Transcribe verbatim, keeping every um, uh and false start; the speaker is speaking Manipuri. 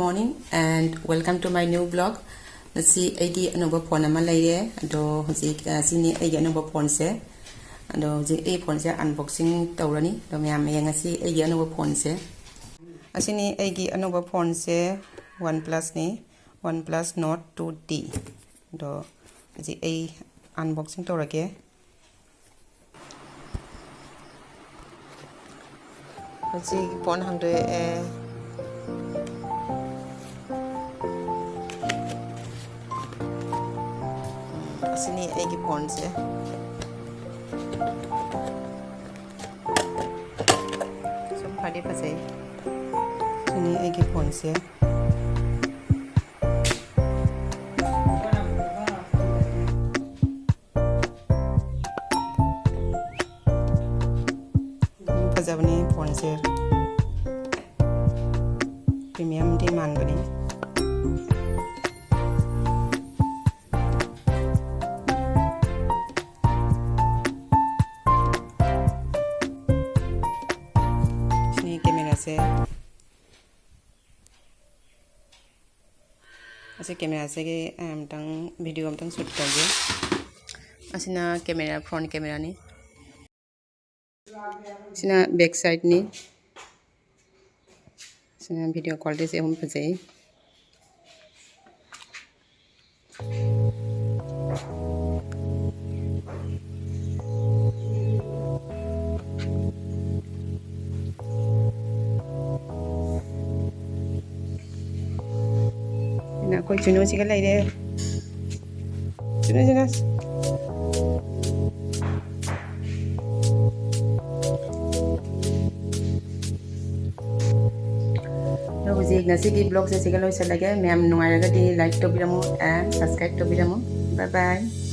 Morning and welcome to my new vlog. ꯉꯁꯤ ꯑꯩꯒꯤ ꯑꯅꯧꯕ ꯐꯣꯟ ꯑꯃ ꯂꯩꯔꯦ꯫ ꯑꯗꯣ ꯍꯧꯖꯤꯛ, ꯑ, ꯁꯤꯅꯤ ꯑꯩꯒꯤ ꯑꯅꯧꯕ ꯐꯣꯟꯁꯦ꯫ ꯑꯗꯣ ꯍꯧꯖꯤꯛ ꯑꯩ ꯐꯣꯟꯁꯦ unboxing ꯇꯧꯔꯅꯤ꯫ ꯑꯗꯣ ꯃꯌꯥꯝ ꯌꯦꯡꯉꯁꯤ ꯑꯩꯒꯤ ꯑꯅꯧꯕ ꯐꯣꯟꯁꯦ꯫ ꯑꯁꯤꯅꯤ ꯑꯩꯒꯤ ꯑꯅꯧꯕ ꯐꯣꯟꯁꯦ, OnePlusꯅꯤ, OnePlus Nord two T꯫ ꯑꯗꯣ ꯍꯧꯖꯤꯛ ꯑꯩ unboxing ꯇꯧꯔꯒꯦ꯫ ꯍꯧꯖꯤꯛ ꯐꯣꯟ ꯍꯥꯡꯗꯣꯛꯑꯦ꯫ ꯑꯁꯤꯅꯤ ꯑꯩꯒꯤ ꯐꯣꯟꯁꯦ꯫ ꯁꯨꯝ ꯐꯗꯤ ꯐꯖꯩ꯫ ꯁꯤꯅꯤ ꯑꯩꯒꯤ ꯐꯣꯟꯁꯦ꯫ ꯐꯖꯕꯅꯤ ꯐꯣꯟꯁꯦ꯫ Premiumꯗꯤ ꯃꯥꯟꯕꯅꯤ꯫ ꯁꯤꯅꯤ cameraꯁꯦ꯫ ꯑꯁꯤ cameraꯁꯤꯒꯤ ꯑꯝꯇꯪ video ꯑꯝꯇꯪ shoot ꯇꯧꯒꯦ꯫ ꯑꯁꯤꯅ camera, front cameraꯅꯤ꯫ ꯁꯤꯅ back sideꯅꯤ꯫ ꯁꯤꯅ video qualityꯁꯦ ꯑꯍꯨꯝ ꯐꯖꯩ꯫ ꯑꯩꯈꯣꯏ ꯆꯨꯅꯨꯁꯤꯒ ꯂꯩꯔꯦ꯫ ꯆꯨꯅꯨ, ꯆꯨꯅꯨ꯫ ꯑꯗꯣ ꯍꯧꯖꯤꯛ ꯉꯁꯤꯒꯤ vlogꯁꯦ ꯁꯤꯒ ꯂꯣꯏꯁꯤꯜꯂꯒꯦ꯫ ꯃꯌꯥꯝ ꯅꯨꯡꯉꯥꯏꯔꯒꯗꯤ like ꯇꯧꯕꯤꯔꯝꯃꯨ and subscribe ꯇꯧꯕꯤꯔꯝꯃꯨ꯫ Bye bye꯫